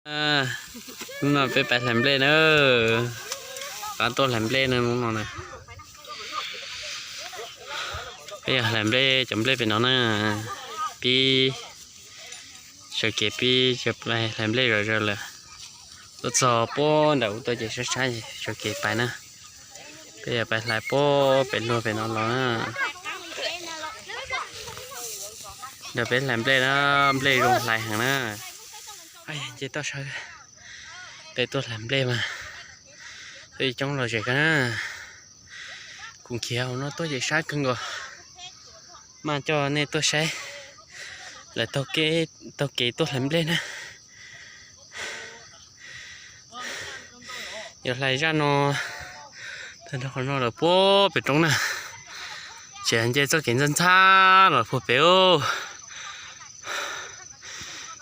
Hnub no peb pais hlais nplej na, peb tuaj hlais nplej na hnub no na. Peb yog hlais nplej, cov nplej pem no na, pib sawv kev pib hlais nplej zom zaws lawm. Tuaj txog puag nram ub tuaj ces sab sab sawv kev pais na. Peb yog pais hlais puag pem luag pem no los na. Nrog peb hlais nplej na, nplej zoo hlais heev na. Nce toj sab, peb tuaj hlais nplej mas tuaj coob los zem kawg na. Kuv khiav hauv no tuaj ces sab kawg nkaus. Mas coj nej tuaj saib lawv taug kev tuaj hlais nplej na. Yuav hlais zaj no tag nrho qhov no lawm puag pem roob na. Ces nce txoj kev ntxhab ntxhab los puag pem,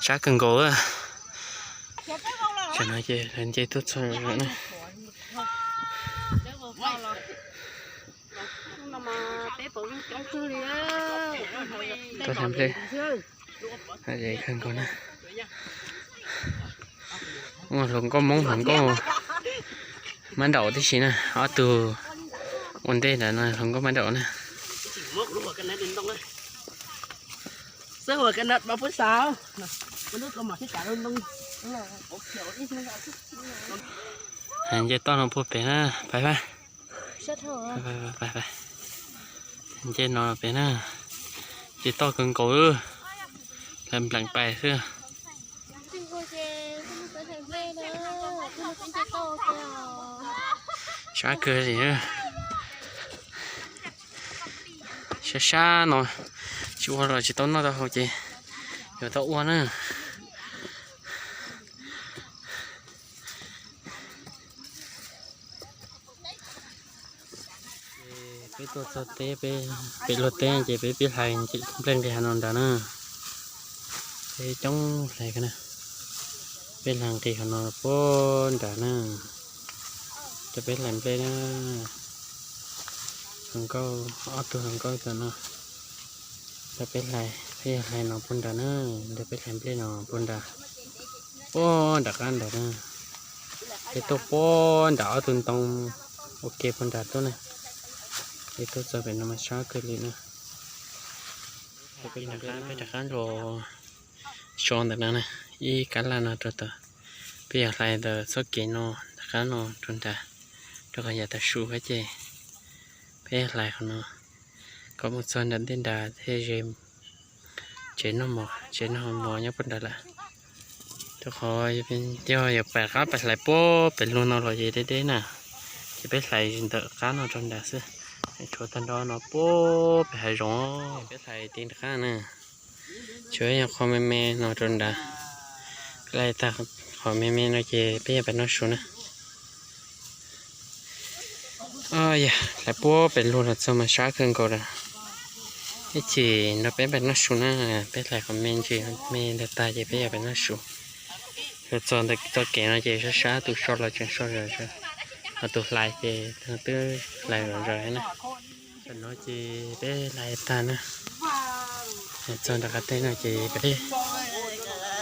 sab kawg nkaus. Tam no ces nce tuaj txog na. Tuaj hlais nplej kawg nkaus na. Hluas nkauj Hmoob hluas nkauj Mab Nraum tib si na, ob tug ua ntej ntawd no hluas nkauj Mab Nraum na. Nce toj no puag pem na, pais pais. Nce no pem na, nce toj kawg nkaus, hlais npleem pais xwb. Sab kawg li. Sab sab no tsis ua los tsis tau noj tau haus ces yuav tau ua na. Peb tuaj txog teb, peb luag teb ces peb pib hlais nplej nqis hav no nrad na. Peb coob hlais na, peb hlais nqis hav no puag nrad na. Cov peb hlais nplej na, hluas nkauj, ob tug hluas nkauj tam no. Cov peb hlais, peb yog hlais no puag nrad na, cov peb hlais nplej no puag nrad. Puag nram qab nrad na. Peb tuaj puag nram ob tug ntoo ua ke puag nrad tuaj na. Peb tuaj txog pem no mas sab kawg li na. Peb rov qab los so ntawm no na, ib kab laj no rau tom, peb yog hlais ntawm txoj kev no rov qab no rau nrad, rau qhov yav tas su ces peb hlais qhov no kom mus txog nram ntej nrad thiaj ze tsev noj mov, tsev noj mov nyob puag nrad lawm. Rau qhov yog yuav pais qab pais hlais puag pem luag no los ces deb deb na, ces peb hlais ntawm qab no rau nrad xwb. Tshuav tag nrho no puag pem hav zoov, peb hlais ti nram qab na. Tshuav yog qhov me me no rau nrad, hlais tag qhov me me no ces peb yuav pais noj su na. Yog hlais puag pem luag los txog mas sab kawg nkaus lawm. Ib chim nrog peb pais noj su na, peb hlais qhov me ntsis me ntawd tag ces peb yuav pais noj su. Yuav txog ntawm txoj kev no ces sab sab, tus so los tseem so zom zaws, ho tus hlais ces twb hlais zom zaws na. Tam no ces peb hlais tag na, txog nram qab teb no ces peb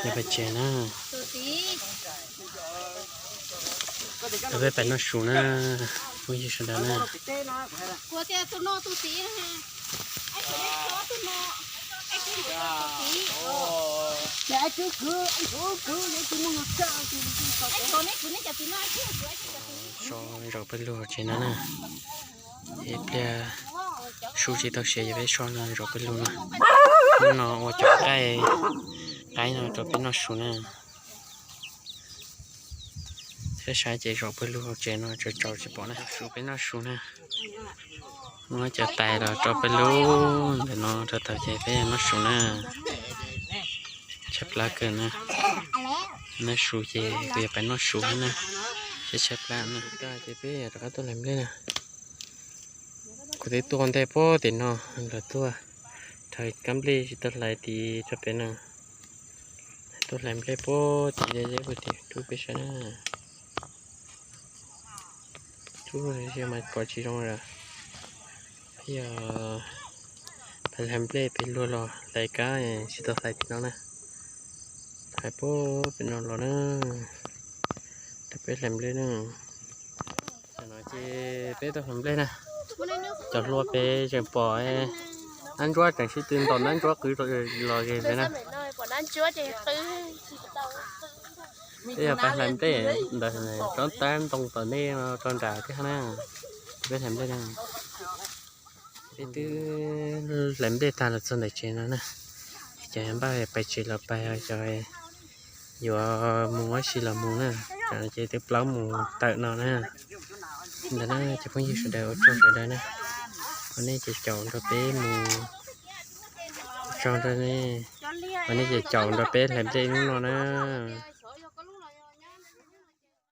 yuav pais tsev na. Peb pais noj su na, phooj ywg sawv daws na. So zaum pawg lug tsev no na. Ib pliag su tsis tau siav ces peb so no zaum pawg lug no. Hnub no ua cov nqaij qaib no rau peb noj su na. Saib saib ces zaum pawg lug hauv tsev no tsaus tsaus tsis pom na. Su peb noj su na. Muab cov tais los rau pawg lug ntawm no rau tau ces peb noj su na. Tshaib plab kawg na. Noj su ces kuv yuav pais noj su na. Tshaib tshaib plab na. Ces peb rov qab tuaj hlais nplej na. Kuv twb tuaj ntej puag tim no, lawv tuaj rhawv kab nplej tsis tau hlais tid rau pem no. Tuaj hlais nplej puag tim ze ze puag tim rub peb saib na. Rub mas pom tsis zoo lawm. Yog peb hlais nplej pem luag los hlais kab tsis tau hlais tim no na. Hais puag pem no los na, rau peb hlais nplej na. Tam no ces peb tuaj hlais nplej na. Cov hluas pem tseem pom nab ntsuab tseem sib tw ntaus nab ntsuab qw los ze li na. Peb yog pab hlais nplej ntawd, tsob tab ntoo tom nej no rau nram thiab na. Peb hlais nplej na. Peb twb hlais nplej tag los txog ntawm tsev no na. Cov npaj pais tsev los pais, cov yuav mus ua si los mus na. Ces twb plaub mus tawm no na. Ntawd na cov phooj ywg sawv daws, ua tsaug sawv daws na. Ua nej ces caum nrog peb mus, tsaug nrog nej, ua nej ces caum nrog peb hlais nplej hnub no na.